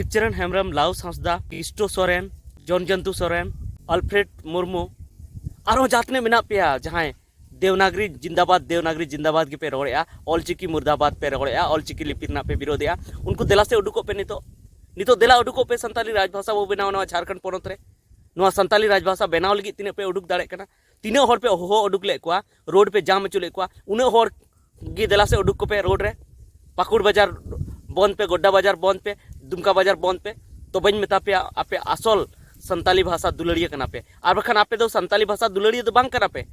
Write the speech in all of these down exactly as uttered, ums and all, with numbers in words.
ᱥᱤᱵᱪᱚᱨᱚᱱ Hembrom, Laos ᱦᱟᱸᱥᱫᱟ, ᱠᱤᱥᱴᱳ Soren, ᱡᱚᱱᱡᱚᱱᱛᱩ Soren, Alfred Murmu, ᱟᱨᱦᱚᱸ ᱡᱟᱦᱟᱸ ᱛᱤᱱᱟᱹᱜ ᱢᱮᱱᱟᱜ ᱯᱮᱭᱟ, ᱡᱟᱦᱟᱸᱭ ᱫᱮᱣᱱᱟᱜᱽᱨᱤ ᱡᱤᱱᱫᱟᱵᱟᱫᱽ, ᱫᱮᱣᱱᱟᱜᱽᱨᱤ ᱡᱤᱱᱫᱟᱵᱟᱫᱽ ᱜᱮᱯᱮ ᱨᱚᱲᱮᱫᱼᱟ, ᱚᱞᱪᱤᱠᱤ ᱢᱩᱨᱫᱟᱵᱟᱫᱽ ᱯᱮ ᱨᱚᱲᱮᱫᱼᱟ, ᱚᱞᱪᱤᱠᱤ ᱞᱤᱯᱤ ᱨᱮᱱᱟᱜ ᱯᱮ ᱵᱤᱨᱳᱫᱮᱜᱼᱟ, ᱩᱱᱠᱩ ᱫᱮᱞᱟ ᱥᱮ ᱩᱰᱩᱠᱚᱜ ᱯᱮ ᱱᱤᱛᱚᱜ᱾ ᱱᱤᱛᱚᱜ ᱫᱮᱞᱟ ᱩᱰᱩᱠᱚᱜ ᱯᱮ, ᱥᱟᱱᱛᱟᱞᱤ ᱨᱟᱡᱽᱵᱷᱟᱥᱟ ᱵᱚ ᱵᱮᱱᱟᱣᱟ ᱱᱚᱣᱟ ᱡᱷᱟᱲᱠᱷᱚᱸᱰ ᱯᱚᱱᱚᱛ ᱨᱮ᱾ ᱱᱚᱣᱟ ᱥᱟᱱᱛᱟᱞᱤ ᱨᱟᱡᱽᱵᱷᱟᱥᱟ ᱵᱮᱱᱟᱣ ᱞᱟᱹᱜᱤᱫ ᱛᱤᱱᱟᱹᱜ ᱯᱮ ᱩᱰᱩᱠ ᱫᱟᱲᱮᱭᱟᱜ ᱠᱟᱱᱟ? ᱛᱤᱱᱟᱹᱜ ᱦᱚᱲ ᱯᱮ ᱦᱚᱦᱚ ᱩᱰᱩᱠ ᱞᱮᱫ ᱠᱚᱣᱟ, ᱨᱳᱰ ᱯᱮ ᱡᱟᱢ ᱦᱚᱪᱚ ᱞᱮᱫ ᱠᱚᱣᱟ? ᱩᱱᱟᱹᱜ ᱦᱚᱲ ᱜᱮ ᱫᱮᱞᱟ ᱥᱮ ᱩᱰᱩᱠ ᱠᱚᱯᱮ ᱨᱳᱰ ᱨᱮ᱾ ᱯᱟᱹᱠᱩᱲ ᱵᱟᱡᱟᱨ ᱵᱚᱱᱫ ᱯᱮ, ᱜᱚᱰᱰᱟ ᱵᱟᱡᱟᱨ ᱵᱚᱱᱫ ᱯᱮ, ᱫᱩᱢᱠᱟ ᱵᱟᱡᱟᱨ ᱵᱚᱱᱫ ᱯᱮ, ᱛᱚᱵᱮᱧ ᱢᱮᱛᱟ ᱯᱮᱭᱟ ᱟᱯᱮ ᱟᱥᱚᱞ ᱥᱟᱱᱛᱟᱞᱤ ᱵᱷᱟᱥᱟ ᱫᱩᱞᱟᱹᱲᱤᱭᱟᱹ ᱠᱟᱱᱟ ᱯᱮ᱾ ᱟᱨ ᱵᱟᱠᱷᱟᱱ ᱟᱯᱮ ᱫᱚ ᱥᱟᱱᱛᱟᱞᱤ ᱵᱷᱟᱥᱟ ᱫᱩᱞᱟᱹᱲᱤᱭᱟᱹ ᱫᱚ ᱵᱟᱝ ᱠᱟᱱᱟ ᱯᱮ,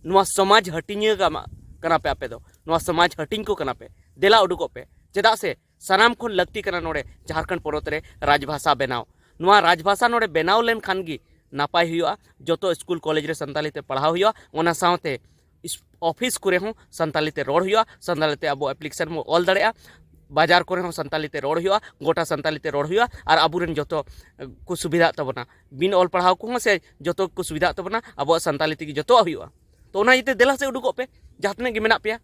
ᱱᱚᱣᱟ ᱥᱚᱢᱟᱡᱽ ᱦᱟᱹᱴᱤᱧᱤᱭᱟᱹ ᱠᱟᱢᱟ-, ᱠᱟᱱᱟ ᱯᱮ ᱟᱯᱮ ᱫᱚ᱾ ᱱᱚᱣᱟ ᱥᱚᱢᱟᱡᱽ ᱦᱟᱹᱴᱤᱧ ᱠᱚ ᱠᱟᱱᱟ ᱯᱮ᱾ ᱫᱮᱞᱟ ᱩᱰᱩᱠᱚᱜ ᱯᱮ, ᱪᱮᱫᱟᱜ ᱥᱮ ᱥᱟᱱᱟᱢ ᱠᱷᱚᱱ ᱞᱟᱹᱠᱛᱤ ᱠᱟᱱᱟ ᱱᱚᱰᱮ ᱡᱷᱟᱲᱠᱷᱚᱸᱰ ᱯᱚᱱᱚᱛ ᱨᱮ ᱨᱟᱡᱽᱵᱷᱟᱥᱟ ᱵᱮᱱᱟᱣ᱾ ᱱᱚᱣᱟ ᱨᱟᱡᱽᱵᱷᱟᱥᱟ ᱱᱚᱰᱮ ᱵᱮᱱᱟᱣ ᱞᱮᱱᱠᱷᱟᱱ ᱜᱮ ᱱᱟᱯᱟᱭ ᱦᱩᱭᱩᱜᱼᱟ᱾ ᱡᱚᱛᱚ ᱥᱠᱩᱞ ᱠᱚᱞᱮᱡᱽ ᱨᱮ ᱥᱟᱱᱛᱟᱞᱤ ᱛᱮ ᱯᱟᱲᱦᱟᱣ ᱦᱩᱭᱩᱜᱼᱟ, ᱚᱱᱟ ᱥᱟᱶᱛᱮ ᱚᱯᱷᱤᱥ ᱠᱚᱨᱮ ᱦᱚᱸ ᱥᱟᱱᱛᱟᱞᱤ ᱛᱮ ᱨᱚᱲ ᱦᱩᱭᱩᱜᱼᱟ, ᱥᱟᱱᱛᱟᱞᱤ ᱛᱮ ᱟᱵᱚ ᱮᱯᱞᱤᱠᱮᱥᱚᱱ ᱵᱚᱱ ᱚᱞ ᱫᱟᱲᱮᱭᱟᱜᱼᱟ, ᱵᱟᱡᱟᱨ ᱠᱚᱨᱮ ᱦᱚᱸ ᱥᱟᱱᱛᱟᱞᱤ ᱛᱮ ᱨᱚᱲ ᱦᱩᱭᱩᱜᱼᱟ, ᱜᱚᱴᱟ ᱥᱟᱱᱛᱟᱞᱤ ᱛᱮ ᱨᱚᱲ ᱦᱩᱭᱩᱜᱼᱟ, ᱟᱨ ᱟᱵᱚᱨᱮᱱ ᱡᱚᱛᱚ ᱠᱚ ᱥᱩᱵᱤᱫᱷᱟᱜ ᱛᱟᱵᱚᱱᱟ, ᱵᱤᱱ ᱚᱞ ᱯᱟᱲᱦᱟᱣ ᱠᱚᱦᱚᱸ ᱥᱮ ᱡᱚᱛᱚ ᱠᱚ ᱥᱩᱵᱤᱫᱷᱟᱜ ᱛᱟᱵᱚᱱᱟ, ᱟᱵᱚᱣᱟᱜ ᱥᱟᱱᱛᱟᱞᱤ ᱛᱮᱜᱮ ᱡᱚᱛᱚᱣᱟᱜ ᱦᱩᱭᱩᱜᱼᱟ᱾ ᱛᱚ ᱚᱱᱟ ᱤᱭᱟᱹᱛᱮ ᱫᱮᱞᱟ ᱥᱮ ᱩᱰᱩᱠᱚᱜ ᱯᱮ, ᱡᱟᱦᱟᱸ ᱛᱤᱱᱟᱹᱜ ᱜᱮ ᱢᱮᱱᱟᱜ ᱯᱮᱭᱟ᱾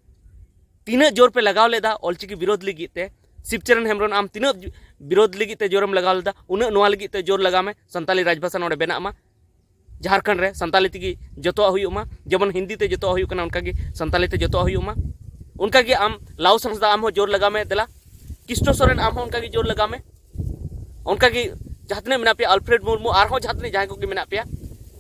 ᱛᱤᱱᱟᱹᱜ ᱡᱳᱨ ᱯᱮ ᱞᱟᱜᱟᱣ ᱞᱮᱫᱟ ᱚᱞᱪᱤᱠᱤ ᱵᱤᱨᱳᱫᱷ ᱞᱟᱹᱜᱤᱫ ᱛᱮ? ᱥᱤᱵᱪᱚᱨᱚᱱ ᱦᱮᱢᱵᱨᱚᱢ, ᱟᱢ ᱛᱤᱱᱟᱹᱜ ᱡᱩ-, ᱵᱤᱨᱳᱫᱷ ᱞᱟᱹᱜᱤᱫ ᱛᱮ ᱡᱳᱨᱮᱢ ᱞᱟᱜᱟᱣ ᱞᱮᱫᱟ, ᱩᱱᱟᱹᱜ ᱱᱚᱣᱟ ᱞᱟᱹᱜᱤᱫ ᱛᱮ ᱡᱳᱨ ᱞᱟᱜᱟᱣ ᱢᱮ, ᱥᱟᱱᱛᱟᱞᱤ ᱨᱟᱡᱽᱵᱷᱟᱥᱟ ᱱᱚᱰᱮ ᱵᱮᱱᱟᱜ ᱢᱟ᱾ ᱡᱷᱟᱲᱠᱷᱚᱸᱰ ᱨᱮ ᱥᱟᱱᱛᱟᱞᱤ ᱛᱮᱜᱮ ᱡᱚᱛᱚᱣᱟᱜ ᱦᱩᱭᱩᱜ ᱢᱟ, ᱡᱮᱢᱚᱱ ᱦᱤᱱᱫᱤ ᱛᱮ ᱡᱚᱛᱚᱣᱟᱜ ᱦᱩᱭᱩᱜ ᱠᱟᱱᱟ, ᱚᱱᱠᱟᱜᱮ ᱥᱟᱱᱛᱟᱞᱤ ᱛᱮ ᱡᱚᱛᱚᱣᱟᱜ ᱦᱩᱭᱩᱜ ᱢᱟ᱾ ᱚᱱᱠᱟᱜᱮ ᱟᱢ ᱞᱟᱣᱩᱥ ᱦᱟᱸᱥᱫᱟ, ᱟᱢ ᱦᱚᱸ ᱡᱳᱨ ᱞᱟᱜᱟᱣ ᱢᱮ ᱫᱮᱞᱟ᱾ ᱠᱤᱥᱴᱳ ᱥᱚᱨᱮᱱ, ᱟᱢ ᱦᱚᱸ ᱚᱱᱠᱟᱜᱮ ᱡᱳᱨ ᱞᱟᱜᱟᱣ ᱢᱮ᱾ ᱚᱱᱠᱟᱜᱮ ᱡᱟᱦᱟᱸ ᱛᱤᱱᱟᱹᱜ ᱢᱮᱱᱟᱜ ᱯᱮᱭᱟ, ᱟᱞᱯᱷᱨᱮᱰ ᱢᱩᱨᱢᱩ, ᱟᱨᱦᱚᱸ ᱡᱟᱦᱟᱸ ᱛᱤᱱᱟᱹᱜ ᱡᱟᱦᱟᱸᱭ ᱠᱚᱜᱮ ᱢᱮᱱᱟᱜ ᱯᱮᱭᱟ,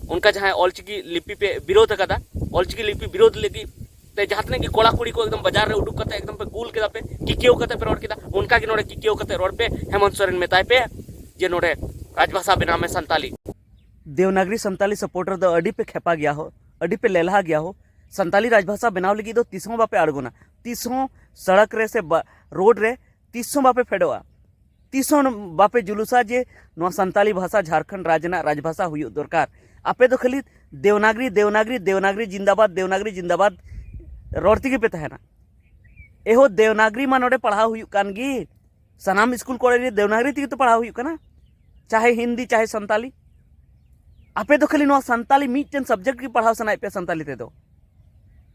ᱚᱱᱠᱟ ᱡᱟᱦᱟᱸᱭ ᱚᱞᱪᱤᱠᱤ ᱞᱤᱯᱤ ᱯᱮ ᱵᱤᱨᱳᱫᱷ ᱟᱠᱟᱫᱟ, ᱚᱞᱪᱤᱠᱤ ᱞᱤᱯᱤ ᱵᱤᱨᱳᱫᱷ ᱞᱟᱹᱜᱤᱫ ᱛᱮ ᱡᱟᱦᱟᱸ ᱛᱤᱱᱟᱹᱜ ᱜᱮ ᱠᱚᱲᱟ ᱠᱩᱲᱤ ᱠᱚ ᱮᱠᱫᱚᱢ ᱵᱟᱡᱟᱨ ᱨᱮ ᱩᱰᱩᱠ ᱠᱟᱛᱮ ᱮᱠᱫᱚᱢ ᱯᱮ ᱜᱩᱞ ᱠᱮᱫᱟ ᱯᱮ, ᱠᱤᱠᱤᱭᱟᱹᱣ ᱠᱟᱛᱮ ᱯᱮ ᱨᱚᱲ ᱠᱮᱫᱟ, ᱚᱱᱠᱟ ᱜᱮ ᱱᱚᱰᱮ ᱠᱤᱠᱤᱭᱟᱹᱣ ᱠᱟᱛᱮ ᱨᱚᱲ ᱯᱮ, ᱦᱮᱢᱚᱱᱛ ᱥᱚᱨᱮᱱ ᱢᱮᱛᱟᱭ ᱯᱮ ᱡᱮ ᱱᱚᱰᱮ ᱨᱟᱡᱽᱵᱷᱟᱥᱟ ᱵᱮᱱᱟᱣ ᱢᱮ ᱥᱟᱱᱛᱟᱞᱤ᱾ ᱫᱮᱣᱱᱟᱜᱽᱨᱤ ᱥᱟᱱᱛᱟᱞᱤ ᱥᱟᱯᱳᱨᱴᱟᱨ ᱫᱚ ᱟᱹᱰᱤ ᱯᱮ ᱠᱷᱮᱯᱟ ᱜᱮᱭᱟ ᱦᱳ, ᱟᱹᱰᱤ ᱯᱮ ᱞᱮᱞᱦᱟ ᱜᱮᱭᱟ ᱦᱳ᱾ ᱥᱟᱱᱛᱟᱞᱤ ᱨᱟᱡᱽᱵᱷᱟᱥᱟ ᱵᱮᱱᱟᱣ ᱞᱟᱹᱜᱤᱫ ᱫᱚ ᱛᱤᱥ ᱦᱚᱸ ᱵᱟᱯᱮ ᱟᱬᱜᱚᱱᱟ, ᱛᱤᱥ ᱦᱚᱸ ᱥᱚᱲᱚᱠ ᱨᱮ ᱥᱮ ᱵᱟ-, ᱨᱳᱰ ᱨᱮ ᱛᱤᱥ ᱦᱚᱸ ᱵᱟᱯᱮ ᱯᱷᱮᱰᱚᱜᱼᱟ, ᱛᱤᱥ ᱦᱚᱸ ᱵᱟᱯᱮ ᱡᱩᱞᱩᱥᱟ ᱡᱮ ᱱᱚᱣᱟ ᱥᱟᱱᱛᱟᱞᱤ ᱵᱷᱟᱥᱟ ᱡᱷᱟᱲᱠᱷᱚᱸᱰ ᱨᱟᱡᱽ ᱨᱮᱱᱟᱜ ᱨᱟᱡᱽᱵᱷᱟᱥᱟ ᱦᱩᱭᱩᱜ ᱫᱚᱨᱠᱟᱨ᱾ ᱟᱯᱮ ᱫᱚ ᱠᱷᱟᱹᱞᱤ ᱫᱮᱣᱱᱟᱜᱽᱨᱤ, ᱫᱮᱣᱱᱟᱜᱽᱨᱤ, ᱫᱮᱣᱱᱟᱜᱽᱨᱤ ᱡᱤᱱᱫᱟᱵᱟᱫ, ᱫᱮᱣᱱᱟᱜᱽᱨᱤ ᱡᱤᱱᱫᱟᱵᱟᱫ ᱨᱚᱲ ᱛᱮᱜᱮ ᱯᱮ ᱛᱟᱦᱮᱱᱟ᱾ ᱮᱦᱳ, ᱫᱮᱣᱱᱟᱜᱽᱨᱤ ᱢᱟ ᱱᱚᱰᱮ ᱯᱟᱲᱦᱟᱣ ᱦᱩᱭᱩᱜ ᱠᱟᱱ ᱜᱮ, ᱥᱟᱱᱟᱢ ᱥᱠᱩᱞ ᱠᱚᱞᱮᱡᱽ ᱨᱮ ᱫᱮᱣᱱᱟᱜᱽᱨᱤ ᱛᱮᱜᱮ ᱛᱚ ᱯᱟᱲᱦᱟᱣ ᱦᱩᱭᱩᱜ ᱠᱟᱱᱟ, ᱪᱟᱦᱮ ᱦᱤᱱᱫᱤ ᱪᱟᱦᱮ ᱥᱟᱱᱛᱟᱞᱤ᱾ ᱟᱯᱮ ᱫᱚ ᱠᱷᱟᱹᱞᱤ ᱱᱚᱣᱟ ᱥᱟᱱᱛᱟᱞᱤ ᱢᱤᱫᱴᱮᱱ ᱥᱟᱵᱡᱮᱠᱴ ᱜᱮ ᱯᱟᱲᱦᱟᱣ ᱥᱟᱱᱟᱭᱮᱫ ᱯᱮᱭᱟ ᱥᱟᱱᱛᱟᱞᱤ ᱛᱮᱫᱚ,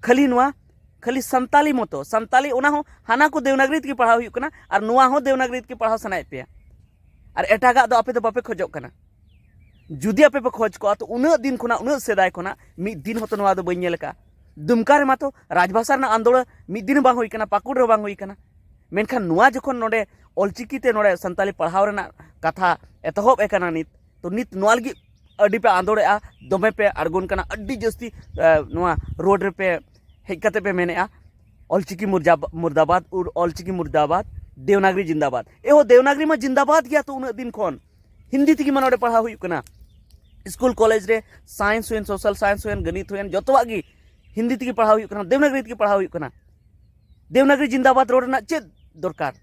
ᱠᱷᱟᱹᱞᱤ ᱱᱚᱣᱟ, ᱠᱷᱟᱹᱞᱤ ᱥᱟᱱᱛᱟᱞᱤ ᱢᱚᱛᱚ, ᱥᱟᱱᱛᱟᱞᱤ ᱚᱱᱟ ᱦᱚᱸ ᱦᱟᱱᱟ ᱠᱚ ᱫᱮᱣᱱᱟᱜᱽᱨᱤ ᱛᱮᱜᱮ ᱯᱟᱲᱦᱟᱣ ᱦᱩᱭᱩᱜ ᱠᱟᱱᱟ ᱟᱨ ᱱᱚᱣᱟ ᱦᱚᱸ ᱫᱮᱣᱱᱟᱜᱽᱨᱤ ᱛᱮᱜᱮ ᱯᱟᱲᱦᱟᱣ ᱥᱟᱱᱟᱭᱮᱫ ᱯᱮᱭᱟ᱾ ᱟᱨ ᱮᱴᱟᱜᱟᱜ ᱫᱚ ᱟᱯᱮ ᱫᱚ ᱵᱟᱯᱮ ᱠᱷᱚᱡᱚᱜ ᱠᱟᱱᱟ᱾ ᱡᱩᱫᱤ ᱟᱯᱮ ᱯᱮ ᱠᱷᱚᱡᱽ ᱠᱚᱜᱼᱟ, ᱛᱚ ᱩᱱᱟᱹᱜ ᱫᱤᱱ ᱠᱷᱚᱱᱟᱜ, ᱩᱱᱟᱹᱜ ᱥᱮᱫᱟᱭ ᱠᱷᱚᱱᱟᱜ ᱢᱤᱫ ᱫᱤᱱ ᱦᱚᱸᱛᱚ ᱱᱚᱣᱟ ᱫᱚ ᱵᱟᱹᱧ ᱧᱮᱞ ᱟᱠᱟᱫᱼᱟ᱾ ᱫᱩᱢᱠᱟ ᱨᱮ ᱢᱟᱛᱚ ᱨᱟᱡᱽᱵᱷᱟᱥᱟ ᱨᱮᱱᱟᱜ ᱟᱱᱫᱳᱲᱚᱱ ᱢᱤᱫ ᱫᱤᱱ ᱦᱚᱸ ᱵᱟᱝ ᱦᱩᱭ ᱠᱟᱱᱟ, ᱯᱟᱹᱠᱩᱲ ᱨᱮᱦᱚᱸ ᱵᱟᱝ ᱦᱩᱭ ᱠᱟᱱᱟ᱾ ᱢᱮᱱᱠᱷᱟᱱ ᱱᱚᱣᱟ ᱡᱚᱠᱷᱚᱱ ᱱᱚᱰᱮ ᱚᱞᱪᱤᱠᱤ ᱛᱮ ᱱᱚᱰᱮ ᱥᱟᱱᱛᱟᱞᱤ ᱯᱟᱲᱦᱟᱣ ᱨᱮᱱᱟᱜ ᱠᱟᱛᱷᱟ ᱮᱛᱚᱦᱚᱵ ᱟᱠᱟᱱᱟ ᱱᱤᱛ, ᱛᱚ ᱱᱤᱛ ᱱᱚᱣᱟ ᱞᱟᱹᱜᱤᱫ ᱟᱹᱰᱤ ᱯᱮ ᱟᱸᱫᱳᱲᱮᱜᱼᱟ, ᱫᱚᱢᱮ ᱯᱮ ᱟᱬᱜᱚᱱ ᱠᱟᱱᱟ, ᱟᱹᱰᱤ ᱡᱟᱹᱥᱛᱤ, ᱮ, ᱱᱚᱣᱟ ᱨᱳᱰ ᱨᱮᱯᱮ ᱦᱮᱡ ᱠᱟᱛᱮ ᱯᱮ ᱢᱮᱱᱮᱜᱼᱟ, "ᱚᱞᱪᱤᱠᱤ ᱢᱩᱨᱡᱟᱵ-, ᱢᱩᱨᱫᱟᱵᱟᱫ, ᱩᱨ-, ᱚᱞᱪᱤᱠᱤ ᱢᱩᱨᱫᱟᱵᱟᱫ, ᱫᱮᱣᱱᱟᱜᱽᱨᱤ ᱡᱤᱱᱫᱟᱵᱟᱫ᱾" ᱮᱦᱚ, ᱫᱮᱣᱱᱟᱜᱽᱨᱤ ᱢᱟ ᱡᱤᱱᱫᱟᱵᱟᱫ ᱜᱮᱭᱟ ᱛᱚ ᱩᱱᱟᱹᱜ ᱫᱤᱱ ᱠᱷᱚᱱ᱾ ᱦᱤᱱᱫᱤ ᱛᱮᱜᱮ ᱢᱟ ᱱᱚᱰᱮ ᱯᱟᱲᱦᱟᱣ ᱦᱩᱭᱩᱜ ᱠᱟᱱᱟ᱾ ᱥᱠᱩᱞ ᱠᱚᱞᱮᱡᱽ ᱨᱮ ᱥᱟᱭᱮᱱᱥ ᱦᱩᱭᱮᱱ, ᱥᱳᱥᱟᱞ ᱥᱟᱭᱮᱱᱥ ᱦᱩᱭᱮᱱ, ᱜᱚᱱᱤᱛ ᱦᱩᱭᱮᱱ, ᱡᱚᱛᱚᱣᱟᱜ ᱜᱮ ᱦᱤᱱᱫᱤ ᱛᱮᱜᱮ ᱯᱟᱲᱦᱟᱣ ᱦᱩᱭᱩᱜ ᱠᱟᱱᱟ, ᱫᱮᱣᱱᱟᱜᱽᱨᱤ ᱛᱮᱜᱮ ᱯᱟᱲᱦᱟᱣ ᱦᱩᱭᱩᱜ ᱠᱟᱱᱟ᱾ ᱫᱮᱣᱱᱟᱜᱽᱨᱤ ᱡᱤᱱᱫᱟᱵᱟᱫ ᱨᱚᱲ ᱨᱮᱱᱟᱜ ᱪᱮᱫ ᱫᱚᱨᱠᱟᱨ?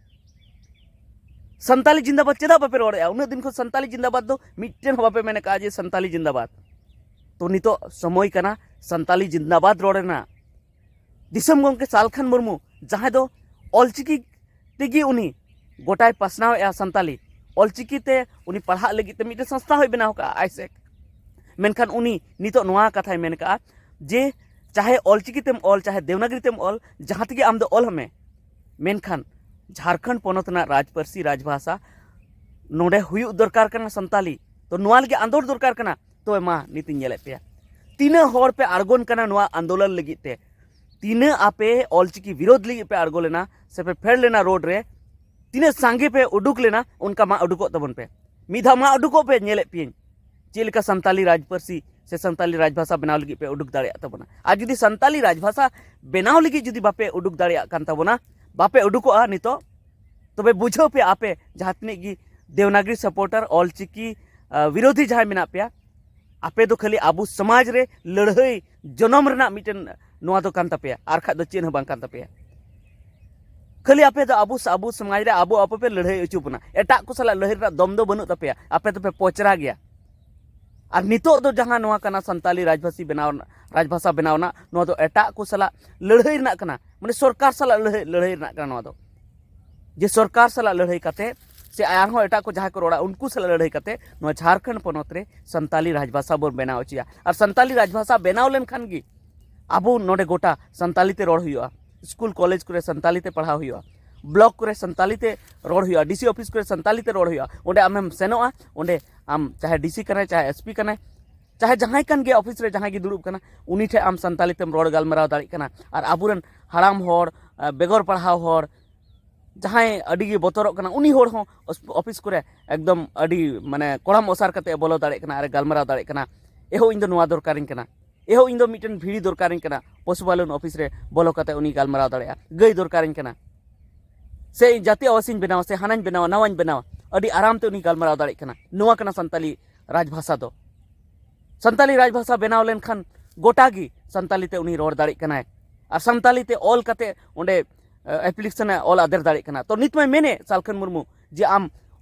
ᱥᱟᱱᱛᱟᱞᱤ ᱡᱤᱱᱫᱟᱵᱟᱫ ᱪᱮᱫᱟᱜ ᱵᱟᱯᱮ ᱨᱚᱲᱮᱫᱼᱟ? ᱩᱱᱟᱹᱜ ᱫᱤᱱ ᱠᱷᱚᱱ ᱥᱟᱱᱛᱟᱞᱤ ᱡᱤᱱᱫᱟᱵᱟᱫ ᱫᱚ ᱢᱤᱫᱴᱮᱱ ᱦᱚᱸ ᱵᱟᱯᱮ ᱢᱮᱱ ᱟᱠᱟᱫᱼᱟ ᱡᱮ ᱥᱟᱱᱛᱟᱞᱤ ᱡᱤᱱᱫᱟᱵᱟᱫ᱾ ᱛᱚ ᱱᱤᱛᱚᱜ ᱥᱚᱢᱚᱭ ᱠᱟᱱᱟ ᱥᱟᱱᱛᱟᱞᱤ ᱡᱤᱱᱫᱟᱵᱟᱫ ᱨᱚᱲ ᱨᱮᱱᱟᱜ᱾ ᱫᱤᱥᱚᱢ ᱜᱚᱢᱠᱮ ᱥᱟᱞᱠᱷᱟᱱ ᱢᱩᱨᱢᱩ, ᱡᱟᱦᱟᱸᱭ ᱫᱚ ᱚᱞᱪᱤᱠᱤ ᱛᱮᱜᱮ ᱩᱱᱤ ᱜᱚᱴᱟᱭ ᱯᱟᱥᱱᱟᱣᱮᱫᱼᱟ ᱥᱟᱱᱛᱟᱞᱤ, ᱚᱞᱪᱤᱠᱤ ᱛᱮ ᱩᱱᱤ ᱯᱟᱲᱦᱟᱜ ᱞᱟᱹᱜᱤᱫ ᱛᱮ ᱢᱤᱫᱴᱮᱱ ᱥᱚᱝᱥᱛᱷᱟ ᱦᱚᱸᱭ ᱵᱮᱱᱟᱣ ᱠᱟᱜᱼᱟ, ᱟᱭᱥᱮᱠ᱾ ᱢᱮᱱᱠᱷᱟᱱ ᱩᱱᱤ ᱱᱤᱛᱚᱜ ᱱᱚᱣᱟ ᱠᱟᱛᱷᱟᱭ ᱢᱮᱱ ᱠᱟᱜᱼᱟ ᱡᱮ ᱪᱟᱦᱮ ᱚᱞᱪᱤᱠᱤ ᱛᱮᱢ ᱚᱞ, ᱪᱟᱦᱮ ᱫᱮᱣᱱᱟᱜᱽᱨᱤ ᱛᱮᱢ ᱚᱞ, ᱡᱟᱦᱟᱸ ᱛᱮᱜᱮ ᱟᱢ ᱫᱚ ᱚᱞ ᱢᱮ, ᱢᱮᱱᱠᱷᱟᱱ ᱡᱷᱟᱲᱠᱷᱚᱸᱰ ᱯᱚᱱᱚᱛ ᱨᱮᱱᱟᱜ ᱨᱟᱡᱽ ᱯᱟᱹᱨᱥᱤ, ᱨᱟᱡᱽᱵᱷᱟᱥᱟ ᱱᱚᱰᱮ ᱦᱩᱭᱩᱜ ᱫᱚᱨᱠᱟᱨ ᱠᱟᱱᱟ ᱥᱟᱱᱛᱟᱞᱤ᱾ ᱛᱚ ᱱᱚᱣᱟ ᱞᱟᱹᱜᱤᱫ ᱟᱸᱫᱳᱲ ᱫᱚᱨᱠᱟᱨ ᱠᱟᱱᱟ᱾ ᱛᱚᱵᱮ ᱢᱟ ᱱᱤᱛᱤᱧ ᱧᱮᱞᱮᱫ ᱯᱮᱭᱟ, ᱛᱤᱱᱟᱹᱜ ᱦᱚᱲ ᱯᱮ ᱟᱬᱜᱚᱱ ᱠᱟᱱᱟ ᱱᱚᱣᱟ ᱟᱱᱫᱳᱞᱚᱱ ᱞᱟᱹᱜᱤᱫ ᱛᱮ, ᱛᱤᱱᱟᱹᱜ ᱟᱯᱮ ᱚᱞᱪᱤᱠᱤ ᱵᱤᱨᱳᱫᱷ ᱞᱟᱹᱜᱤᱫ ᱯᱮ ᱟᱬᱜᱚ ᱞᱮᱱᱟ ᱥᱮ ᱯᱮ ᱯᱷᱮᱰ ᱞᱮᱱᱟ ᱨᱳᱰ ᱨᱮ, ᱛᱤᱱᱟᱹᱜ ᱥᱟᱸᱜᱮ ᱯᱮ ᱩᱰᱩᱠ ᱞᱮᱱᱟ, ᱚᱱᱠᱟ ᱢᱟ ᱩᱰᱩᱠᱚᱜ ᱛᱟᱵᱚᱱ ᱯᱮ᱾ ᱢᱤᱫ ᱫᱷᱟᱣ ᱢᱟ ᱩᱰᱩᱠᱚᱜ ᱯᱮ, ᱧᱮᱞᱮᱫ ᱯᱮᱭᱟᱹᱧ ᱪᱮᱫ ᱞᱮᱠᱟ ᱥᱟᱱᱛᱟᱞᱤ ᱨᱟᱡᱽ ᱯᱟᱹᱨᱥᱤ ᱥᱮ ᱥᱟᱱᱛᱟᱞᱤ ᱨᱟᱡᱽᱵᱷᱟᱥᱟ ᱵᱮᱱᱟᱣ ᱞᱟᱹᱜᱤᱫ ᱯᱮ ᱩᱰᱩᱠ ᱫᱟᱲᱮᱭᱟᱜ ᱛᱟᱵᱚᱱᱟ᱾ ᱟᱨ ᱡᱩᱫᱤ ᱥᱟᱱᱛᱟᱞᱤ ᱨᱟᱡᱽᱵᱷᱟᱥᱟ ᱵᱮᱱᱟᱣ ᱞᱟᱹᱜᱤᱫ ᱡᱩᱫᱤ ᱵᱟᱯᱮ ᱩᱰᱩᱠ ᱫᱟᱲᱮᱭᱟᱜ ᱠᱟᱱ ᱛᱟᱵᱚᱱᱟ, ᱵᱟᱯᱮ ᱩᱰᱩᱠᱚᱜᱼᱟ ᱱᱤᱛᱚᱜ, ᱛᱚᱵᱮ ᱵᱩᱡᱷᱟᱹᱣ ᱯᱮ ᱟᱯᱮ ᱡᱟᱦᱟᱸ ᱛᱤᱱᱟᱹᱜ ᱜᱮ ᱫᱮᱣᱱᱟᱜᱽᱨᱤ ᱥᱟᱯᱳᱨᱴᱟᱨ, ᱚᱞᱪᱤᱠᱤ, ᱟ, ᱵᱤᱨᱳᱫᱷᱤ ᱡᱟᱦᱟᱸᱭ ᱢᱮᱱᱟᱜ ᱯᱮᱭᱟ, ᱟᱯᱮ ᱫᱚ ᱠᱷᱟᱹᱞᱤ ᱟᱵᱚ ᱥᱚᱢᱟᱡᱽ ᱨᱮ ᱞᱟᱹᱲᱦᱟᱹᱭ ᱡᱚᱱᱚᱢ ᱨᱮᱱᱟᱜ ᱢᱤᱫᱴᱮᱱ ᱱᱚᱣᱟ ᱫᱚ ᱠᱟᱱ ᱛᱟᱯᱮᱭᱟ, ᱟᱨ ᱠᱷᱟᱡ ᱫᱚ ᱪᱮᱫ ᱦᱚᱸ ᱵᱟᱝ ᱠᱟᱱ ᱛᱟᱯᱮᱭᱟ᱾ ᱠᱷᱟᱹᱞᱤ ᱟᱯᱮ ᱫᱚ ᱟᱵᱚ, ᱟᱵᱚ ᱥᱚᱢᱟᱡᱽ ᱨᱮ ᱟᱵᱚ, ᱟᱵᱚ ᱯᱮ ᱞᱟᱹᱲᱦᱟᱹᱭ ᱦᱚᱪᱚ ᱵᱚᱱᱟ, ᱮᱴᱟᱜ ᱠᱚ ᱥᱟᱞᱟᱜ ᱞᱟᱹᱲᱦᱟᱹᱭ ᱨᱮᱱᱟᱜ ᱫᱚᱢ ᱫᱚ ᱵᱟᱹᱱᱩᱜ ᱛᱟᱯᱮᱭᱟ, ᱟᱯᱮ ᱫᱚᱯᱮ ᱯᱚᱪᱨᱟ ᱜᱮᱭᱟ᱾ ᱟᱨ ᱱᱤᱛᱚᱜ ᱫᱚ ᱡᱟᱦᱟᱸ ᱱᱚᱣᱟ ᱠᱟᱱᱟ ᱥᱟᱱᱛᱟᱞᱤ ᱨᱟᱡᱽᱵᱷᱟᱥᱤ ᱵᱮᱱᱟᱣ ᱨᱮᱱᱟᱜ, ᱨᱟᱡᱽᱵᱷᱟᱥᱟ ᱵᱮᱱᱟᱣ ᱨᱮᱱᱟᱜ, ᱱᱚᱣᱟ ᱫᱚ ᱮᱴᱟᱜ ᱠᱚ ᱥᱟᱞᱟᱜ ᱞᱟᱹᱲᱦᱟᱹᱭ ᱨᱮᱱᱟᱜ ᱠᱟᱱᱟ, ᱢᱟᱱᱮ ᱥᱚᱨᱠᱟᱨ ᱥᱟᱞᱟᱜ ᱞᱟᱹᱲᱦᱟᱹᱭ, ᱞᱟᱹᱲᱦᱟᱹᱭ ᱨᱮᱱᱟᱜ ᱠᱟᱱᱟ ᱱᱚᱣᱟ ᱫᱚ᱾ ᱡᱮ ᱥᱚᱨᱠᱟᱨ ᱥᱟᱞᱟᱜ ᱞᱟᱹᱲᱦᱟᱹᱭ ᱠᱟᱛᱮ ᱥᱮ ᱟᱨᱦᱚᱸ ᱮᱴᱟᱜ ᱠᱚ ᱡᱟᱦᱟᱸᱭ ᱠᱚ ᱨᱚᱲᱟ ᱩᱱᱠᱩ ᱥᱟᱞᱟᱜ ᱞᱟᱹᱲᱦᱟᱹᱭ ᱠᱟᱛᱮ ᱱᱚᱣᱟ ᱡᱷᱟᱲᱠᱷᱚᱸᱰ ᱯᱚᱱᱚᱛ ᱨᱮ ᱥᱟᱱᱛᱟᱞᱤ ᱨᱟᱡᱽᱵᱷᱟᱥᱟ ᱵᱚᱱ ᱵᱮᱱᱟᱣ ᱦᱚᱪᱚᱭᱟ᱾ ᱟᱨ ᱥᱟᱱᱛᱟᱞᱤ ᱨᱟᱡᱽᱵᱷᱟᱥᱟ ᱵᱮᱱᱟᱣ ᱞᱮᱱᱠᱷᱟᱱ ᱜᱮ ᱟᱵᱚ ᱱᱚᱰᱮ ᱜᱚᱴᱟ ᱥᱟᱱᱛᱟᱞᱤ ᱛᱮ ᱨᱚᱲ ᱦᱩᱭᱩᱜᱼᱟ, ᱥᱠᱩᱞ ᱠᱚᱞᱮᱡᱽ ᱠᱚᱨᱮ ᱥᱟᱱᱛᱟᱞᱤ ᱛᱮ ᱯᱟᱲᱦᱟᱣ ᱦᱩᱭᱩᱜᱼᱟ, ᱵᱞᱚᱠ ᱠᱚᱨᱮ ᱥᱟᱱᱛᱟᱞᱤ ᱛᱮ ᱨᱚᱲ ᱦᱩᱭᱩᱜᱼᱟ, ᱰᱤ ᱥᱤ ᱚᱯᱷᱤᱥ ᱠᱚᱨᱮ ᱥᱟᱱᱛᱟᱞᱤ ᱛᱮ ᱨᱚᱲ ᱦᱩᱭᱩᱜᱼᱟ᱾ ᱚᱸᱰᱮ ᱟᱢᱮᱢ ᱥᱮᱱᱚᱜᱼᱟ, ᱚᱸᱰᱮ ᱟᱢ ᱪᱟᱦᱮ ᱰᱤ ᱥᱤ ᱠᱟᱱᱟᱭ, ᱪᱟᱦᱮ ᱮᱥ ᱯᱤ ᱠᱟᱱᱟᱭ, ᱪᱟᱦᱮ ᱡᱟᱦᱟᱸᱭ ᱠᱟᱱ ᱜᱮ ᱚᱯᱷᱤᱥ ᱨᱮ ᱡᱟᱦᱟᱸᱭ ᱜᱮ ᱫᱩᱲᱩᱵ ᱠᱟᱱᱟ, ᱩᱱᱤ ᱴᱷᱮᱱ ᱟᱢ ᱥᱟᱱᱛᱟᱞᱤ ᱛᱮᱢ ᱨᱚᱲ ᱜᱟᱞᱢᱟᱨᱟᱣ ᱫᱟᱲᱮᱭᱟᱜ ᱠᱟᱱᱟ᱾ ᱟᱨ ᱟᱵᱚᱨᱮᱱ ᱦᱟᱲᱟᱢ ᱦᱚᱲ, ᱟᱸ, ᱵᱮᱜᱚᱨ ᱯᱟᱲᱦᱟᱣ ᱦᱚᱲ, ᱡᱟᱦᱟᱸᱭ ᱟᱹᱰᱤ ᱜᱮ ᱵᱚᱛᱚᱨᱚᱜ ᱠᱟᱱᱟ, ᱩᱱᱤ ᱦᱚᱲ ᱦᱚᱸ ᱚᱥ-, ᱚᱯᱷᱤᱥ ᱠᱚᱨᱮ ᱮᱠᱫᱚᱢ ᱟᱹᱰᱤ, ᱢᱟᱱᱮ, ᱠᱚᱲᱟᱢ ᱚᱥᱟᱨ ᱠᱟᱛᱮ ᱮ ᱵᱚᱞᱚ ᱫᱟᱲᱮᱭᱟᱜ ᱠᱟᱱᱟ ᱟᱨ ᱮ ᱜᱟᱞᱢᱟᱨᱟᱣ ᱫᱟᱲᱮᱭᱟᱜ ᱠᱟᱱᱟ, "ᱮᱦᱳ, ᱤᱧ ᱫᱚ ᱱᱚᱣᱟ ᱫᱚᱨᱠᱟᱨᱤᱧ ᱠᱟᱱᱟ, ᱮᱦᱳ, ᱤᱧ ᱫᱚ ᱢᱤᱫᱴᱮᱱ ᱵᱷᱤᱲᱤ ᱫᱚᱨᱠᱟᱨᱤᱧ ᱠᱟᱱᱟ, ᱯᱚᱥᱩᱯᱟᱞᱚᱱ ᱚᱯᱷᱤᱥ ᱨᱮ ᱵᱚᱞᱚ ᱠᱟᱛᱮ ᱩᱱᱤ ᱜᱟᱞᱢᱟᱨᱟᱣ ᱫᱟᱲᱮᱭᱟᱜᱼᱟ, ᱜᱟᱹᱭ ᱫᱚᱨᱠᱟᱨᱤᱧ ᱠᱟᱱᱟ, ᱥᱮ ᱤᱧ ᱡᱟᱹᱛᱤ ᱟᱣᱟᱥᱤᱧ ᱵᱮᱱᱟᱣᱟ, ᱥᱮ ᱦᱟᱱᱟᱧ ᱵᱮᱱᱟᱣᱟ, ᱱᱟᱣᱟᱧ ᱵᱮᱱᱟᱣᱟ", ᱟᱹᱰᱤ ᱟᱨᱟᱢ ᱛᱮ ᱩᱱᱤ ᱜᱟᱞᱢᱟᱨᱟᱣ ᱫᱟᱲᱮᱭᱟᱜ ᱠᱟᱱᱟ᱾ ᱱᱚᱣᱟ ᱠᱟᱱᱟ ᱥᱟᱱᱛᱟᱞᱤ ᱨᱟᱡᱽᱵᱷᱟᱥᱟ ᱫᱚ᱾ ᱥᱟᱱᱛᱟᱞᱤ ᱨᱟᱡᱽᱵᱷᱟᱥᱟ ᱵᱮᱱᱟᱣ ᱞᱮᱱᱠᱷᱟᱱ ᱜᱚᱴᱟ ᱜᱮ ᱥᱟᱱᱛᱟᱞᱤ ᱛᱮ ᱩᱱᱤ ᱨᱚᱲ ᱫᱟᱲᱮᱭᱟᱜ ᱠᱟᱱᱟᱭ, ᱟᱨ ᱥᱟᱱᱛᱟᱞᱤ ᱛᱮ ᱚᱞ ᱠᱟᱛᱮ ᱚᱸᱰᱮ, ᱮ, ᱮᱯᱞᱤᱠᱮᱥᱚᱱ ᱮ ᱚᱞ ᱟᱫᱮᱨ ᱫᱟᱲᱮᱭᱟᱜ ᱠᱟᱱᱟ᱾ ᱛᱚ ᱱᱤᱛ ᱢᱟᱭ ᱢᱮᱱᱮᱫ ᱥᱟᱞᱠᱷᱟᱱ ᱢᱩᱨᱢᱩ ᱡᱮ ᱟᱢ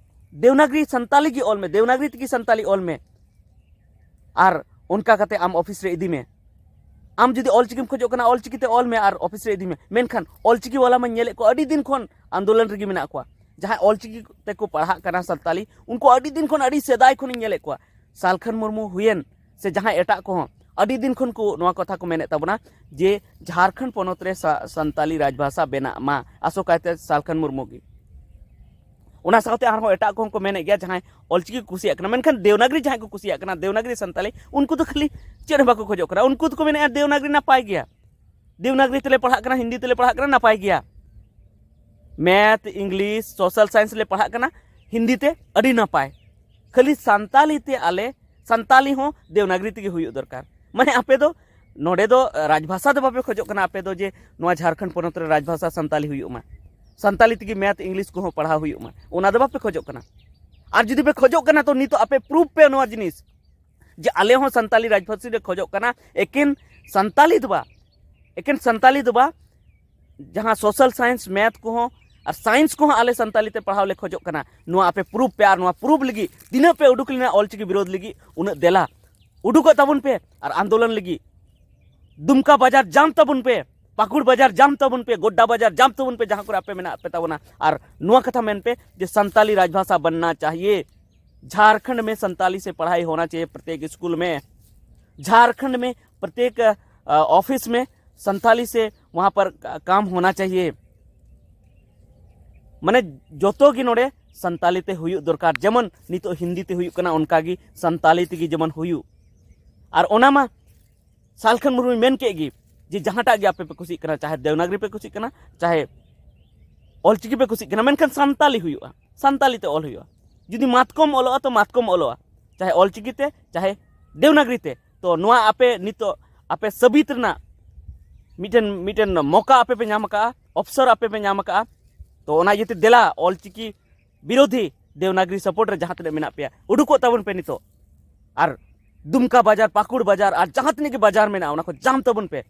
ᱫᱮᱣᱱᱟᱜᱽᱨᱤ ᱥᱟᱱᱛᱟᱞᱤ ᱜᱮ ᱚᱞ ᱢᱮ, ᱫᱮᱣᱱᱟᱜᱽᱨᱤ ᱛᱮᱜᱮ ᱥᱟᱱᱛᱟᱞᱤ ᱚᱞ ᱢᱮ, ᱟᱨ ᱚᱱᱠᱟ ᱠᱟᱛᱮ ᱟᱢ ᱚᱯᱷᱤᱥ ᱨᱮ ᱤᱫᱤ ᱢᱮ᱾ ᱟᱢ ᱡᱩᱫᱤ ᱚᱞᱪᱤᱠᱤᱢ ᱠᱷᱚᱡᱚᱜ ᱠᱟᱱᱟ, ᱚᱞᱪᱤᱠᱤ ᱛᱮ ᱚᱞ ᱢᱮ ᱟᱨ ᱚᱯᱷᱤᱥ ᱨᱮ ᱤᱫᱤ ᱢᱮ᱾ ᱢᱮᱱᱠᱷᱟᱱ ᱚᱞᱪᱤᱠᱤ ᱣᱟᱞᱟ ᱢᱟᱧ ᱧᱮᱞᱮᱫ ᱠᱚᱣᱟ, ᱟᱹᱰᱤ ᱫᱤᱱ ᱠᱷᱚᱱ ᱟᱱᱫᱳᱞᱚᱱ ᱨᱮᱜᱮ ᱢᱮᱱᱟᱜ ᱠᱚᱣᱟ᱾ ᱡᱟᱦᱟᱸᱭ ᱚᱞᱪᱤᱠᱤ ᱛᱮᱠᱚ ᱯᱟᱲᱦᱟᱜ ᱠᱟᱱᱟ ᱥᱟᱱᱛᱟᱞᱤ, ᱩᱱᱠᱩ ᱟᱹᱰᱤ ᱫᱤᱱ ᱠᱷᱚᱱ, ᱟᱹᱰᱤ ᱥᱮᱫᱟᱭ ᱠᱷᱚᱱᱤᱧ ᱧᱮᱞᱮᱫ ᱠᱚᱣᱟ᱾ ᱥᱟᱞᱠᱷᱟᱱ ᱢᱩᱨᱢᱩ ᱦᱩᱭᱮᱱ ᱥᱮ ᱡᱟᱦᱟᱸᱭ ᱮᱴᱟᱜ ᱠᱚᱦᱚᱸ ᱟᱹᱰᱤ ᱫᱤᱱ ᱠᱷᱚᱱ ᱠᱚ ᱱᱚᱣᱟ ᱠᱟᱛᱷᱟ ᱠᱚ ᱢᱮᱱᱮᱫ ᱛᱟᱵᱚᱱᱟ ᱡᱮ ᱡᱷᱟᱲᱠᱷᱚᱸᱰ ᱯᱚᱱᱚᱛ ᱨᱮ ᱥᱟ-, ᱥᱟᱱᱛᱟᱞᱤ ᱨᱟᱡᱽᱵᱷᱟᱥᱟ ᱵᱮᱱᱟᱜ ᱢᱟ, ᱟᱥᱚᱠᱟᱭᱛᱮ ᱥᱟᱞᱠᱷᱟᱱ ᱢᱩᱨᱢᱩ ᱜᱮ᱾ ᱚᱱᱟ ᱥᱟᱶᱛᱮ ᱟᱨᱦᱚᱸ ᱮᱴᱟᱜ ᱠᱚᱦᱚᱸ ᱠᱚ ᱢᱮᱱᱮᱫ ᱜᱮᱭᱟ, ᱡᱟᱦᱟᱸᱭ ᱚᱞᱪᱤᱠᱤ ᱠᱚ ᱠᱩᱥᱤᱭᱟᱜ ᱠᱟᱱᱟ, ᱢᱮᱱᱠᱷᱟᱱ ᱫᱮᱣᱱᱟᱜᱽᱨᱤ ᱡᱟᱦᱟᱸᱭ ᱠᱚ ᱠᱩᱥᱤᱭᱟᱜ ᱠᱟᱱᱟ, ᱫᱮᱣᱱᱟᱜᱽᱨᱤ ᱥᱟᱱᱛᱟᱞᱤ, ᱩᱱᱠᱩ ᱫᱚ ᱠᱷᱟᱹᱞᱤ ᱪᱮᱫ ᱦᱚᱸ ᱵᱟᱠᱚ ᱠᱷᱚᱡᱚᱜ ᱠᱟᱱᱟ᱾ ᱩᱱᱠᱩ ᱫᱚᱠᱚ ᱢᱮᱱᱮᱫᱼᱟ ᱫᱮᱣᱱᱟᱜᱽᱨᱤ ᱱᱟᱯᱟᱭ ᱜᱮᱭᱟ, ᱫᱮᱣᱱᱟᱜᱽᱨᱤ ᱛᱮᱞᱮ ᱯᱟᱲᱦᱟᱜ ᱠᱟᱱᱟ, ᱦᱤᱱᱫᱤ ᱛᱮᱞᱮ ᱯᱟᱲᱦᱟᱜ ᱠᱟᱱᱟ, ᱱᱟᱯᱟᱭ ᱜᱮᱭᱟ᱾ ᱢᱮᱛᱷ, ᱤᱝᱞᱤᱥ, ᱥᱳᱥᱟᱞ ᱥᱟᱭᱮᱱᱥ ᱞᱮ ᱯᱟᱲᱦᱟᱜ ᱠᱟᱱᱟ ᱦᱤᱱᱫᱤ ᱛᱮ, ᱟᱹᱰᱤ ᱱᱟᱯᱟᱭ᱾ ᱠᱷᱟᱹᱞᱤ ᱥᱟᱱᱛᱟᱞᱤ ᱛᱮ ᱟᱞᱮ, ᱥᱟᱱᱛᱟᱞᱤ ᱦᱚᱸ ᱫᱮᱣᱱᱟᱜᱽᱨᱤ ᱛᱮᱜᱮ ᱦᱩᱭᱩᱜ ᱫᱚᱨᱠᱟᱨ᱾ ᱢᱟᱱᱮ ᱟᱯᱮ ᱫᱚ, ᱱᱚᱰᱮ ᱫᱚ ᱨᱟᱡᱽᱵᱷᱟᱥᱟ ᱫᱚ ᱵᱟᱯᱮ ᱠᱷᱚᱡᱚᱜ ᱠᱟᱱᱟ ᱟᱯᱮ ᱫᱚ ᱡᱮ ᱱᱚᱣᱟ ᱡᱷᱟᱲᱠᱷᱚᱸᱰ ᱯᱚᱱᱚᱛ ᱨᱮ ᱨᱟᱡᱽᱵᱷᱟᱥᱟ ᱥᱟᱱᱛᱟᱞᱤ ᱦᱩᱭᱩᱜ ᱢᱟ, ᱥᱟᱱᱛᱟᱞᱤ ᱛᱮᱜᱮ ᱢᱮᱛᱷ, ᱤᱝᱞᱤᱥ ᱠᱚᱦᱚᱸ ᱯᱟᱲᱦᱟᱣ ᱦᱩᱭᱩᱜ ᱢᱟ, ᱚᱱᱟ ᱫᱚ ᱵᱟᱯᱮ ᱠᱷᱚᱡᱚᱜ ᱠᱟᱱᱟ᱾ ᱟᱨ ᱡᱩᱫᱤ ᱯᱮ ᱠᱷᱚᱡᱚᱜ ᱠᱟᱱᱟ, ᱛᱚ ᱱᱤᱛᱚᱜ ᱟᱯᱮ ᱯᱨᱩᱯ ᱯᱮ ᱱᱚᱣᱟ ᱡᱤᱱᱤᱥ ᱡᱮ ᱟᱞᱮ ᱦᱚᱸ ᱥᱟᱱᱛᱟᱞᱤ ᱨᱟᱡᱽᱵᱷᱟᱥᱟ ᱞᱮ ᱠᱷᱚᱡᱚᱜ ᱠᱟᱱᱟ᱾ ᱮᱠᱮᱱ ᱥᱟᱱᱛᱟᱞᱤ ᱫᱚ ᱵᱟ, ᱮᱠᱮᱱ ᱥᱟᱱᱛᱟᱞᱤ ᱫᱚ ᱵᱟ, ᱡᱟᱦᱟᱸ ᱥᱳᱥᱟᱞ ᱥᱟᱭᱮᱱᱥ, ᱢᱮᱛᱷ ᱠᱚᱦᱚᱸ ᱟᱨ ᱥᱟᱭᱮᱱᱥ ᱠᱚᱦᱚᱸ ᱟᱞᱮ ᱥᱟᱱᱛᱟᱞᱤ ᱛᱮ ᱯᱟᱲᱦᱟᱣ ᱞᱮ ᱠᱷᱚᱡᱚᱜ ᱠᱟᱱᱟ᱾ ᱱᱚᱣᱟ ᱟᱯᱮ ᱯᱨᱩᱯ ᱯᱮ, ᱟᱨ ᱱᱚᱣᱟ ᱯᱨᱩᱯ ᱞᱟᱹᱜᱤᱫ ᱛᱤᱱᱟᱹᱜ ᱯᱮ ᱩᱰᱩᱠ ᱞᱮᱱᱟ ᱚᱞᱪᱤᱠᱤ ᱵᱤᱨᱳᱫᱷ ᱞᱟᱹᱜᱤᱫ, ᱩᱱᱟᱹᱜ ᱫᱮᱞᱟ ᱩᱰᱩᱠᱚᱜ ᱛᱟᱵᱚᱱ ᱯᱮ ᱟᱨ ᱟᱱᱫᱳᱞᱚᱱ ᱞᱟᱹᱜᱤᱫ᱾ ᱫᱩᱢᱠᱟ ᱵᱟᱡᱟᱨ ᱡᱟᱢ ᱛᱟᱵᱚᱱ ᱯᱮ, ᱯᱟᱹᱠᱩᱲ ᱵᱟᱡᱟᱨ ᱡᱟᱢ ᱛᱟᱵᱚᱱ ᱯᱮ, ᱜᱳᱰᱰᱟ ᱵᱟᱡᱟᱨ ᱡᱟᱢ ᱛᱟᱵᱚᱱ ᱯᱮ, ᱡᱟᱦᱟᱸ ᱠᱚᱨᱮ ᱟᱯᱮ ᱢᱮᱱᱟᱜ ᱯᱮ ᱛᱟᱵᱚᱱᱟ᱾ ᱟᱨ ᱱᱚᱣᱟ ᱠᱟᱛᱷᱟ ᱢᱮᱱ ᱯᱮ ᱡᱮ ᱥᱟᱱᱛᱟᱞᱤ ᱨᱟᱡᱽᱵᱷᱟᱥᱟ ᱵᱟᱱᱱᱟ ᱪᱟᱦᱤᱭᱮ, ᱡᱷᱟᱨᱠᱷᱚᱸᱰ ᱢᱮ ᱥᱟᱱᱛᱟᱞᱤ ᱥᱮ ᱯᱟᱲᱦᱟᱭ ᱦᱳᱱᱟ ᱪᱟᱦᱤᱭᱮ, ᱯᱨᱚᱛᱮᱠ ᱥᱠᱩᱞ ᱢᱮ, ᱡᱷᱟᱨᱠᱷᱚᱸᱰ ᱢᱮ ᱯᱨᱚᱛᱮᱠ, ᱟ, ᱚᱯᱷᱤᱥ ᱢᱮ ᱥᱟᱱᱛᱟᱞᱤ ᱥᱮ ᱣᱟᱦᱟᱸ ᱯᱟᱨ ᱠᱟ-, ᱠᱟᱢ ᱦᱳᱱᱟ ᱪᱟᱦᱤᱭᱮ᱾ ᱢᱟᱱᱮ ᱡᱚᱛᱚ ᱜᱮ ᱱᱚᱰᱮ ᱥᱟᱱᱛᱟᱞᱤ ᱛᱮ ᱦᱩᱭᱩᱜ ᱫᱚᱨᱠᱟᱨ, ᱡᱮᱢᱚᱱ ᱱᱤᱛᱚᱜ ᱦᱤᱱᱫᱤ ᱛᱮ ᱦᱩᱭᱩᱜ ᱠᱟᱱᱟ ᱚᱱᱠᱟ ᱜᱮ ᱥᱟᱱᱛᱟᱞᱤ ᱛᱮᱜᱮ ᱡᱮᱢᱚᱱ ᱦᱩᱭᱩᱜ᱾ ᱟᱨ ᱚᱱᱟ ᱢᱟ ᱥᱟᱞᱠᱷᱟᱱ ᱢᱩᱨᱢᱩᱭ ᱢᱮᱱ ᱠᱮᱫ ᱜᱮ ᱡᱮ ᱡᱟᱦᱟᱸᱴᱟᱜ ᱜᱮ ᱟᱯᱮ ᱯᱮ ᱠᱩᱥᱤᱜ ᱠᱟᱱᱟ, ᱪᱟᱦᱮ ᱫᱮᱣᱱᱟᱜᱽᱨᱤ ᱯᱮ ᱠᱩᱥᱤᱜ ᱠᱟᱱᱟ, ᱪᱟᱦᱮ ᱚᱞᱪᱤᱠᱤ ᱯᱮ ᱠᱩᱥᱤᱜ ᱠᱟᱱᱟ, ᱢᱮᱱᱠᱷᱟᱱ ᱥᱟᱱᱛᱟᱞᱤ ᱦᱩᱭᱩᱜᱼᱟ, ᱥᱟᱱᱛᱟᱞᱤ ᱛᱮ ᱚᱞ ᱦᱩᱭᱩᱜᱼᱟ᱾ ᱡᱩᱫᱤ ᱢᱟᱛᱠᱚᱢ ᱚᱞᱚᱜᱼᱟ ᱛᱚ ᱢᱟᱛᱠᱚᱢ ᱚᱞᱚᱜᱼᱟ, ᱪᱟᱦᱮ ᱚᱞᱪᱤᱠᱤ ᱛᱮ ᱪᱟᱦᱮ ᱫᱮᱣᱱᱟᱜᱽᱨᱤ ᱛᱮ᱾ ᱛᱚ ᱱᱚᱣᱟ ᱟᱯᱮ ᱱᱤᱛᱚᱜ ᱟᱯᱮ ᱥᱟᱹᱵᱤᱛ ᱨᱮᱱᱟᱜ ᱢᱤᱫᱴᱮᱱ ᱢᱤᱫᱴᱮᱱ ᱢᱚᱠᱟ ᱟᱯᱮ ᱯᱮ ᱧᱟᱢ ᱟᱠᱟᱫᱼᱟ, ᱚᱯᱥᱚᱨ ᱟᱯᱮ ᱯᱮ ᱧᱟᱢ ᱟᱠᱟᱫᱼᱟ᱾ ᱛᱚ ᱚᱱᱟ ᱤᱭᱟᱹᱛᱮ ᱫᱮᱞᱟ ᱚᱞᱪᱤᱠᱤ ᱵᱤᱨᱳᱫᱷᱤ ᱫᱮᱣᱱᱟᱜᱽᱨᱤ ᱥᱟᱯᱳᱨᱴ ᱨᱮ ᱡᱟᱦᱟᱸ ᱛᱤᱱᱟᱹᱜ ᱢᱮᱱᱟᱜ ᱯᱮᱭᱟ, ᱩᱰᱩᱠᱚᱜ ᱛᱟᱵᱚᱱ ᱯᱮ ᱱᱤᱛᱚᱜ᱾ ᱟᱨ ᱫᱩᱢᱠᱟ ᱵᱟᱡᱟᱨ, ᱯᱟᱹᱠᱩᱲ ᱵᱟᱡᱟᱨ ᱟᱨ ᱡᱟᱦᱟᱸ ᱛᱤᱱᱟᱹᱜ ᱜᱮ ᱵᱟᱡᱟᱨ ᱢᱮᱱᱟᱜᱼᱟ, ᱚᱱᱟ ᱠᱚ ᱡᱟᱢ ᱛᱟᱵᱚᱱ ᱯᱮ᱾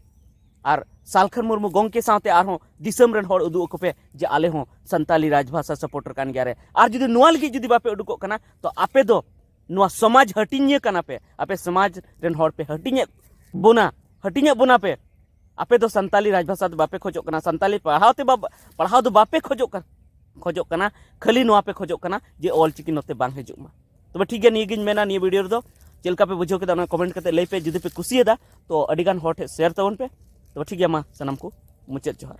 ᱟᱨ ᱥᱟᱞᱠᱷᱟᱱ ᱢᱩᱨᱢᱩ ᱜᱚᱢᱠᱮ ᱥᱟᱶᱛᱮ ᱟᱨᱦᱚᱸ ᱫᱤᱥᱚᱢ ᱨᱮᱱ ᱦᱚᱲ ᱩᱫᱩᱜ ᱟᱠᱚ ᱯᱮ ᱡᱮ ᱟᱞᱮ ᱦᱚᱸ ᱥᱟᱱᱛᱟᱞᱤ ᱨᱟᱡᱽᱵᱷᱟᱥᱟ ᱥᱟᱯᱳᱨᱴ ᱨᱮ ᱠᱟᱱ ᱜᱮᱭᱟ ᱨᱮ᱾ ᱟᱨ ᱡᱩᱫᱤ ᱱᱚᱣᱟ ᱞᱟᱹᱜᱤᱫ ᱡᱩᱫᱤ ᱵᱟᱯᱮ ᱩᱰᱩᱠᱚᱜ ᱠᱟᱱᱟ, ᱛᱚ ᱟᱯᱮ ᱫᱚ ᱱᱚᱣᱟ ᱥᱚᱢᱟᱡᱽ ᱦᱟᱹᱴᱤᱧᱤᱭᱟᱹ ᱠᱟᱱᱟ ᱯᱮ, ᱟᱯᱮ ᱥᱚᱢᱟᱡᱽ ᱨᱮᱱ ᱦᱚᱲ ᱯᱮ ᱦᱟᱹᱴᱤᱧᱮᱫ ᱵᱚᱱᱟ, ᱦᱟᱹᱴᱤᱧᱮᱫ ᱵᱚᱱᱟ ᱯᱮ᱾ ᱟᱯᱮ ᱫᱚ ᱥᱟᱱᱛᱟᱞᱤ ᱨᱟᱡᱽᱵᱷᱟᱥᱟ ᱫᱚ ᱵᱟᱯᱮ ᱠᱷᱚᱡᱚᱜ ᱠᱟᱱᱟ, ᱥᱟᱱᱛᱟᱞᱤ ᱯᱟᱲᱦᱟᱣ ᱛᱮ ᱵᱟ-, ᱯᱟᱲᱦᱟᱣ ᱫᱚ ᱵᱟᱯᱮ ᱠᱷᱚᱡᱚᱜ ᱠᱟᱱᱟ, ᱠᱷᱚᱡᱚᱜ ᱠᱟᱱᱟ, ᱠᱷᱟᱹᱞᱤ ᱱᱚᱣᱟ ᱯᱮ ᱠᱷᱚᱡᱚᱜ ᱠᱟᱱᱟ ᱡᱮ ᱚᱞᱪᱤᱠᱤ ᱱᱚᱛᱮ ᱵᱟᱝ ᱦᱤᱡᱩᱜ ᱢᱟ᱾ ᱛᱚᱵᱮ ᱴᱷᱤᱠ ᱜᱮᱭᱟ, ᱱᱤᱭᱟᱹ ᱜᱤᱧ ᱢᱮᱱᱟ ᱱᱤᱭᱟᱹ ᱵᱷᱤᱰᱤᱭᱳ ᱨᱮᱫᱚ᱾ ᱪᱮᱫ ᱞᱮᱠᱟ ᱯᱮ ᱵᱩᱡᱷᱟᱹᱣ ᱠᱮᱫᱟ ᱚᱱᱟ ᱠᱚᱢᱮᱱᱴ ᱠᱟᱛᱮ ᱞᱟᱹᱭ ᱯᱮ᱾ ᱡᱩᱫᱤ ᱯᱮ ᱠᱩᱥᱤᱭᱟᱫᱟ ᱛᱚ ᱟᱹᱰᱤ ᱜᱟᱱ ᱦᱚᱲ ᱴᱷᱮᱱ ᱥᱮᱭᱟᱨ ᱛᱟᱵᱚᱱ ᱯᱮ᱾ ᱛᱚᱵᱮ ᱴᱷᱤᱠ ᱜᱮᱭᱟ, ᱢᱟ ᱥᱟᱱᱟᱢ ᱠᱚ ᱢᱩᱪᱟᱹᱫ ᱡᱚᱦᱟᱨ᱾